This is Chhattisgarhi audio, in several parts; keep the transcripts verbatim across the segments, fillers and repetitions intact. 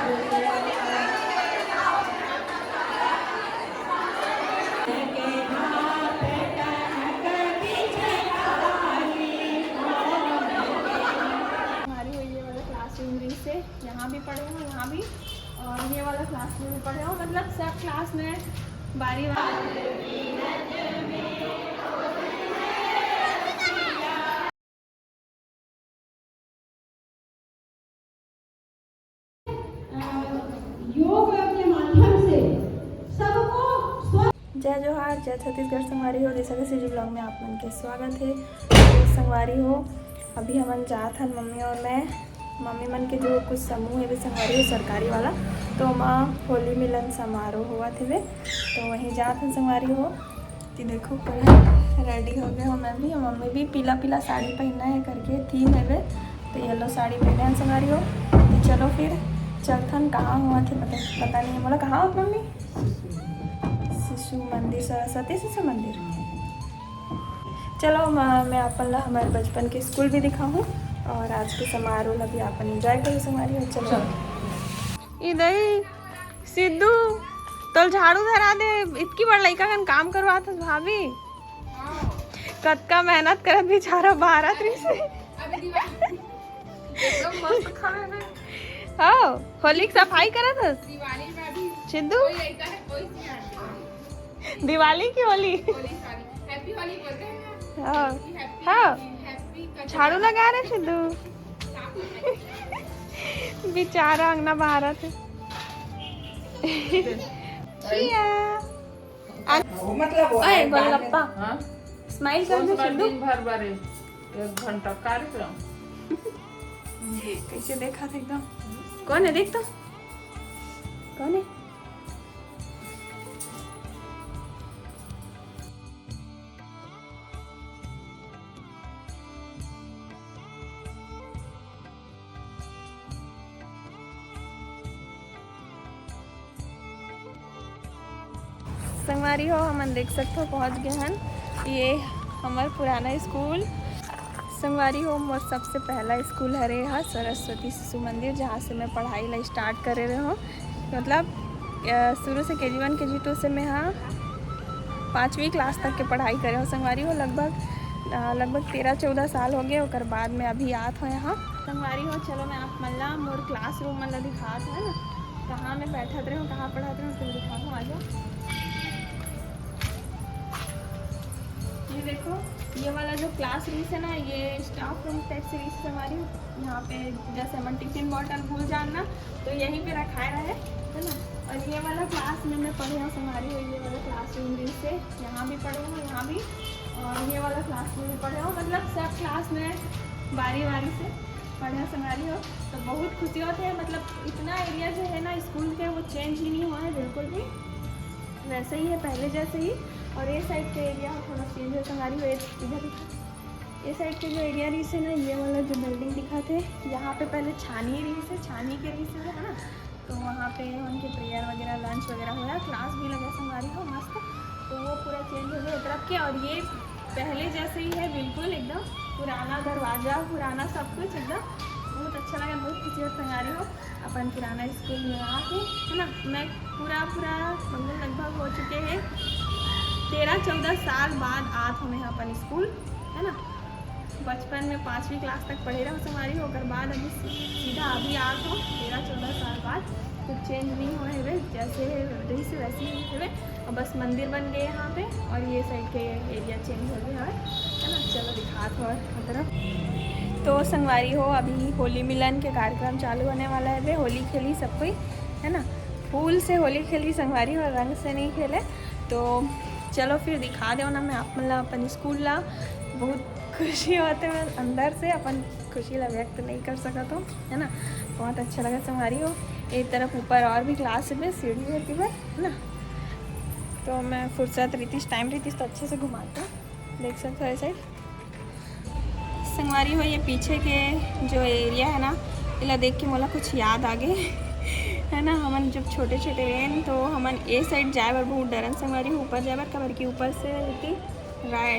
हमारी हुई ये वाला क्लासरूम रिहिसे, यहाँ भी पढ़े हो, यहाँ भी, और ये वाला क्लास में भी पढ़े हो, मतलब सब क्लास में बारी बारी। योग के माध्यम से सबको स्वस्थ। जय जोहार, जय छत्तीसगढ़ संगवारी हो, दिशा के सीजी ब्लॉग में आप मन के स्वागत है। तो संगवारी हो, अभी हमन जात हन, मम्मी और मैं, मम्मी मन के जो कुछ समूह है वे संगवारी हो सरकारी वाला, तो वहाँ होली मिलन समारोह होवत हवे, तो वहीं जात हन संगवारी हो। कि देखो पूरा रेडी हो गए हो, मैं भी, मम्मी भी पीला पीला साड़ी पहनना है करके थीम है वे, तो येलो साड़ी पहने हैं संगवारी हो। तो चलो फिर चलथन, कहाँ होवत हे पता, पता नहीं है। बोला कहाँ होत मम्मी? शिशु मंदिर, सरस्वती शिशु मंदिर। चलो म-, मैं अपन ला हमारे बचपन के स्कूल भी दिखाऊँ और आज के समारोह ला भी अपन एंजॉय करूँ संगवारी हो। चलो। चलो। इधर सिद्धू, तोल झाड़ू धरा दे, इतकी बड़ लइका कन काम करवात हस भाभी। कतका मेहनत करत बेचारा भारत रिहिसे। अभी दिवाली एकदम मस्त खावे में। हाँ, होली की सफाई करत हस। दिवाली में अभी सिद्धू। कोई लइका है, कोई सियान नहीं। दिवाली की होली। होली, सॉरी, हैप्पी होली बोलते हैं ना। हाँ। Happy, हाँ। Happy का झाड़ू लगा रहे सिद्धू। बेचारा अंगना भारत। जिया। मतलब वो ओए, है, गोलगप्पा। हाँ? Smile कर दो, सिद्धू। दिन भर बारे एक घंटा कार्यक्रम। कैसे देखा था एकदम। कौन है, देख तो, कौन है? संगवारी हो, हमन देख सकथो, पहुँच गए हन। ये हमर पुराना स्कूल। संगवारी हो, मोर सबसे पहला स्कूल हरे हा सरस्वती शिशु मंदिर, जहाँ से मैं पढ़ाई ला start करे रहे हूँ। मतलब, अ, शुरू से के जी वन, के जी टू से मैं हा पाँचवीं क्लास तक के पढ़ाई करे हूँ संगवारी हो। लगभग, अ, लगभग तेरह चौदह साल हो गए, ओकर बाद मैं अभी आत हूँ यहाँ। संगवारी हो, चलो मैं आप मन ला मोर classroom मन ला दिखात हूँ, है ना, कहाँ मैं बैठत रहे हूँ, कहाँ पढ़त रहे हूँ, तुम दिखाऊँ, आ जाओ। ये देखो, ये वाला जो class रिहिसे ना, ये staff room type से रिहिसे हमारी। यहाँ पे जैसे हमन टिफिन बॉटल भूल जान ना, तो यहीं पे रखाए रहे, है ना। और ये वाला क्लास में मैं पढ़े हूँ संगवारी हो, ये वाला क्लासरूम रिहिसे, यहाँ भी पढ़े हूँ, यहाँ भी, और ये वाला क्लास में भी पढ़े हूँ। मतलब सब क्लास में बारी बारी से पढ़े हूँ संगवारी हो। तो बहुत खुशी होती है, मतलब इतना एरिया जो है ना स्कूल के, वो चेंज ही नहीं हुआ है बिल्कुल भी, वैसे ही है पहले जैसे ही। और ये साइड के एरिया थोड़ा चेंज है संगवारी हो, ये इधर दिखा। ये साइड के जो एरिया रिहिसे ना, ये वाला जो बिल्डिंग दिखत हे, यहाँ पे पहले छानी रिहिसे, छानी के रिहिसे, है ना, तो वहाँ पे उनके प्रेयर वगैरह, लंच वगैरह होया, क्लास भी लगे संगवारी हो मस्त। तो वो पूरा चेंज हो गया तरफ के, और ये पहले जैसे ही है बिल्कुल एकदम पुराना दरवाजा, पुराना सब कुछ एकदम। बहुत अच्छा लगा, बहुत खुशी हो संगवारी हो अपन पुराना स्कूल में आके, है ना। मैं पूरा पूरा मतलब लगभग हो चुके हैं तेरह चौदह साल बाद आत हूँ मैं अपन स्कूल, है ना। बचपन में पाँचवीं क्लास तक पढ़े रहो संगवारी हो, ओकर बाद अभी सी-, सीधा अभी आत हो तेरह चौदह साल बाद। कुछ चेंज नहीं हुए हवे, जैसे रहिसे वैसे ही हवे। और बस मंदिर बन गए यहाँ पे, और ये साइड के एरिया चेंज हो गया है, है ना। चलो दिखात हो हर तरफ। तो संगवारी हो, अभी होली मिलन के कार्यक्रम चालू होने वाला है, होली खेली सब कोई, है ना। फूल से होली खेली संगवारी हो, रंग से नहीं खेले। तो चलो फिर दिखा दो ना मैं आप मन ला अपन स्कूल ला। बहुत खुशी होते, मैं अंदर से अपन खुशी ला व्यक्त नहीं कर सकत हूँ, है ना। बहुत अच्छा लगा संगवारी हो। एक तरफ ऊपर और भी क्लास है, सीढ़ी होती है, है ना। तो मैं फुर्सत रहितिस, टाइम रहितिस तो अच्छे से घुमाता, देख सकते हो ऐसे। संगवारी हो, ये पीछे के जो एरिया है ना, एला देख के मोला कुछ याद आ गए। है ना, हमन जब छोटे छोटे रहेन तो हमन ए साइड जाए बर बहुत डरन संगवारी हो, ऊपर जाए बर, काबर कि ऊपर से रहती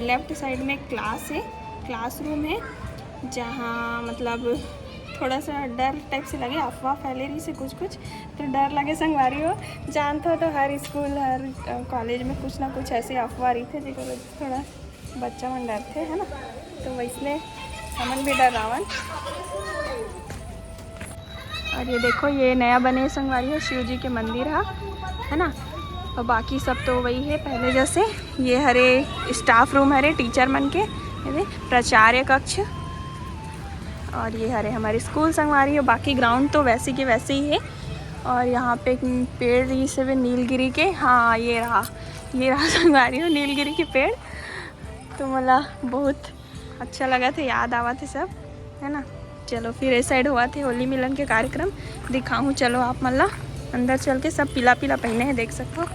लेफ्ट साइड में क्लास है, क्लासरूम है, जहाँ मतलब थोड़ा सा डर टाइप से लगे, अफवाह फैले रहिसे कुछ कुछ, तो डर लगे संगवारी हो। जानथो तो हर स्कूल, हर कॉलेज में कुछ ना कुछ ऐसे अफवाह रहिथे, जेकर वजह से थोड़ा बच्चा मन डरथे, है ना। तो वैसने हमन भी डरावन। और ये देखो, ये नया बने संगवारी हो शिव जी के मंदिर हा, है ना। और बाकी सब तो वही है पहले जैसे। ये हरे स्टाफ रूम हरे टीचर मन के, ये दे, प्राचार्य कक्ष। और ये हरे हमारे स्कूल संगवारी हो, बाकी ग्राउंड तो वैसे के वैसे ही है। और यहाँ पे एक पेड़ रहिसे नीलगिरी के, हाँ, ये रहा, ये रहा संगवारी हो नीलगिरी के पेड़। तो मोला बहुत अच्छा लगथे, याद आवथे सब, है ना। चलो फिर ए साइड होवथे होली मिलन के कार्यक्रम, दिखाहूँ। चलो आप मन ला अंदर चल के, सब पीला पीला पहने हैं, देख सकथो।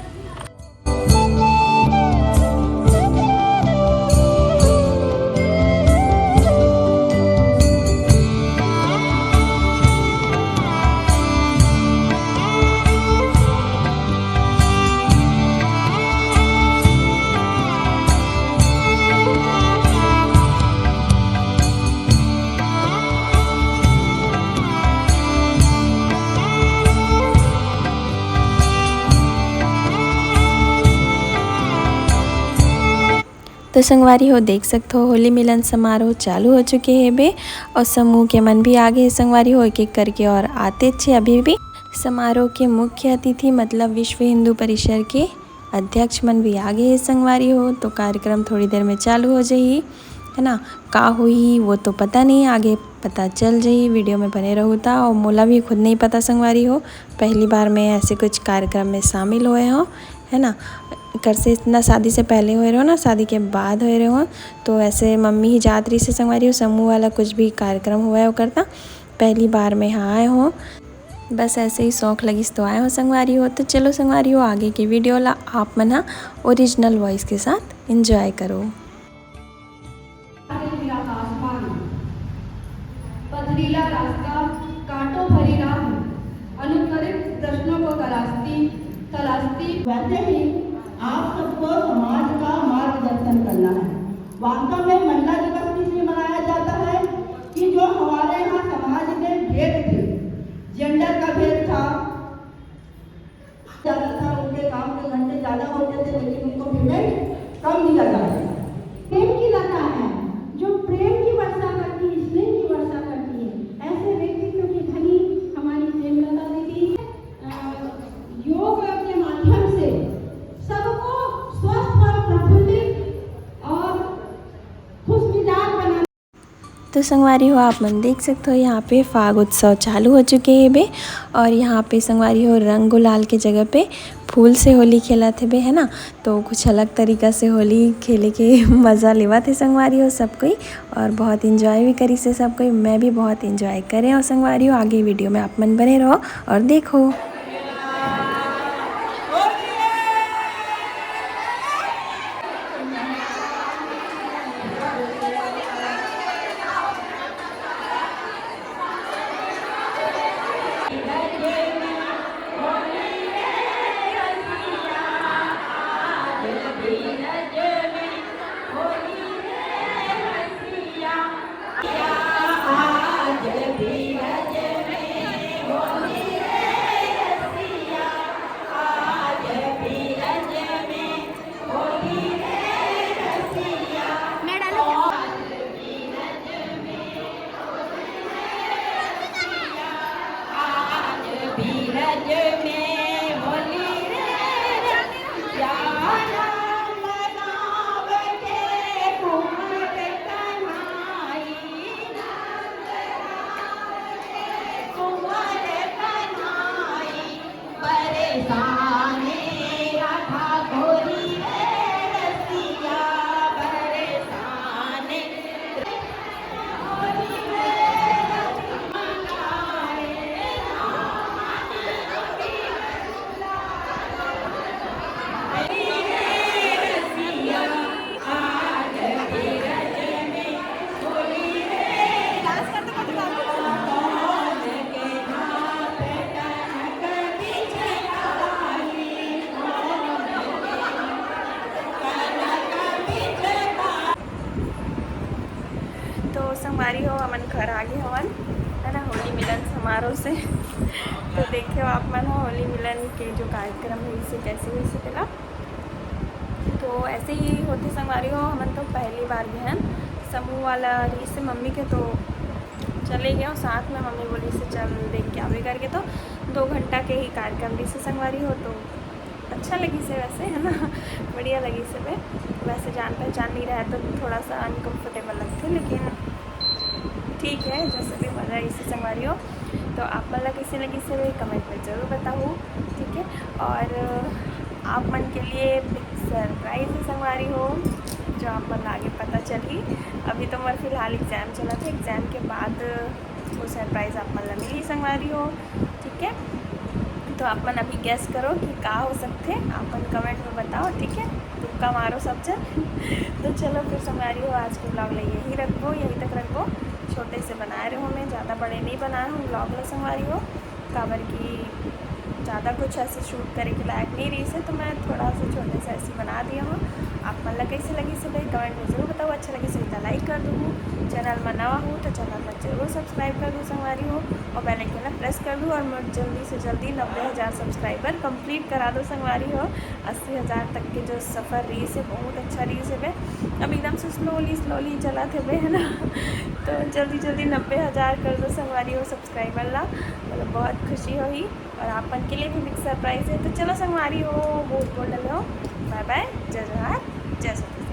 तो संगवारी हो, देख सकथो, होली मिलन समारोह चालू हो चुके हे बे, और समूह के मन भी आगे हे संगवारी हो, एक एक करके, और आते छे अभी भी। समारोह के मुख्य अतिथि मतलब विश्व हिंदू परिषद के अध्यक्ष मन भी आगे हे संगवारी हो। तो कार्यक्रम थोड़ी देर में चालू हो जाही, है ना। का होही वो तो पता नहीं, आगे पता चल जाही, वीडियो में बने रहू ता। और मोला भी खुद नहीं पता संगवारी हो, पहली बार मैं ऐसे कुछ कार्यक्रम में शामिल होए हों, है ना। कर से इतना शादी से पहले होए रहो ना, शादी के बाद होए रहो, तो ऐसे मम्मी ही जात रहिसे संगवारी हो, समूह वाला कुछ भी कार्यक्रम होए ओकर ता पहली बार मैं यहाँ आए हों। बस ऐसे ही शौक लगिस तो आए हों संगवारी हो। तो चलो संगवारी हो, आगे के वीडियो ला आप मन हा ओरिजिनल वॉइस के साथ एंजॉय करो। पथरीला रास्ता, कांटों भरी राह, अनुत्तरित प्रश्नों को तलाशती, तलाशती। वैसे ही आप सबको समाज का मार्गदर्शन करना है। वास्तव में महिला दिवस इसलिए मनाया जाता है कि जो हमारे यहाँ समाज में भेद थे, जेंडर का भेद था, ज़्यादा था, उनके काम के घंटे ज़्यादा होते थे, लेकिन उनको पेमेंट कम दिया जाता था। प्रेम की लता है, जो प्रेम की वर्षा करती है, स्नेह की वर्षा करती है। ऐसे व्यक्तित्व की धनी हमारी प्रेमलता दीदी। अ, योग के माध्यम से सबको स्वस्थ और प्रफुल्लित और खुशमिजाज बनाना। तो संगवारी हो, आप मन देख सकते हो, यहाँ पे फाग उत्सव चालू हो चुके हे बे। और यहाँ पे संगवारी हो, रंग गुलाल के जगह पे फूल से होली खेलत हे बे, है ना। तो कुछ अलग तरीका से होली खेले के मज़ा लेवत हे संगवारी हो सब कोई, और बहुत एंजॉय भी करिसे सब कोई। मैं भी बहुत एंजॉय करे हूँ संगवारी हो। आगे वीडियो में आप मन बने रहो और देखो। तो संगवारी हो, हमन घर आ गे हवन, है ना। से। तो देखे हो आप मन ह होली मिलन के जो कार्यक्रम है इसे कैसे हुई से तेला। तो ऐसे ही होते संगवारी हो, हमन तो पहली बार गए हैं समूह वाला रही से मम्मी के, तो चले गए और साथ में मम्मी बोली से चल देख के आवे करके। तो दो घंटा के ही कार्यक्रम रही से संगवारी हो, तो अच्छा लगी से वैसे, है ना। बढ़िया लगी से बे। वैसे जान पहचान नहीं रहा तो थोड़ा सा अनकंफर्टेबल लगते, लेकिन ठीक है, जैसे भी मज़ा इसी संगवारी हो। तो आप मन ला कैसे लगी से कमेंट में ज़रूर बताओ, ठीक है। और आप मन के लिए बिग सरप्राइज है संगवारी हो, जो आप मन ला आगे पता चली। अभी तो मोर फिलहाल एग्जाम चलत है, एग्जाम के बाद वो सरप्राइज आप मन ला मिली संगवारी हो, ठीक है। तो आप मन अभी गेस करो कि का हो सकते, आप मन कमेंट में बताओ, ठीक है। तुक्का मारो सब जन। तो चलो फिर संगवारी हो, आज के ब्लॉग ला यही रखबो, यही तक रखबो। छोटे से बनाए रहो, मैं ज़्यादा बड़े नहीं बनाए हूँ ब्लॉग ला संगवारी हो, काबर कि ज़्यादा कुछ ऐसे शूट करे के लायक नहीं रही से, तो मैं थोड़ा सा छोटे से ऐसे बना दिया हूँ। आप मन ला कैसे लगी से भाई कमेंट में जरूर बताओ। अच्छा लगी से तो लाइक कर दो, चैनल में नवा हो तो चैनल में जरूर सब्सक्राइब कर दो संगवारी हो, और बेल आइकन ला प्रेस कर दो, और मैं जल्दी से जल्दी नब्बे हज़ार सब्सक्राइबर कंप्लीट करा दो संगवारी हो। अस्सी हज़ार तक के जो सफ़र रही से बहुत अच्छा रही से बे। अब एकदम से स्लोली स्लोली चला थे बे, है ना। तो जल्दी जल्दी नब्बे हज़ार कर दो संगवारी हो सब्सक्राइबर ला, मतलब बहुत खुशी होही। और आप मन के लिए भी बिग सरप्राइज है। तो चलो संगवारी हो, बहुत बोल रहे हो, बाय बाय, जय जोहार, जय छत्तीसगढ़।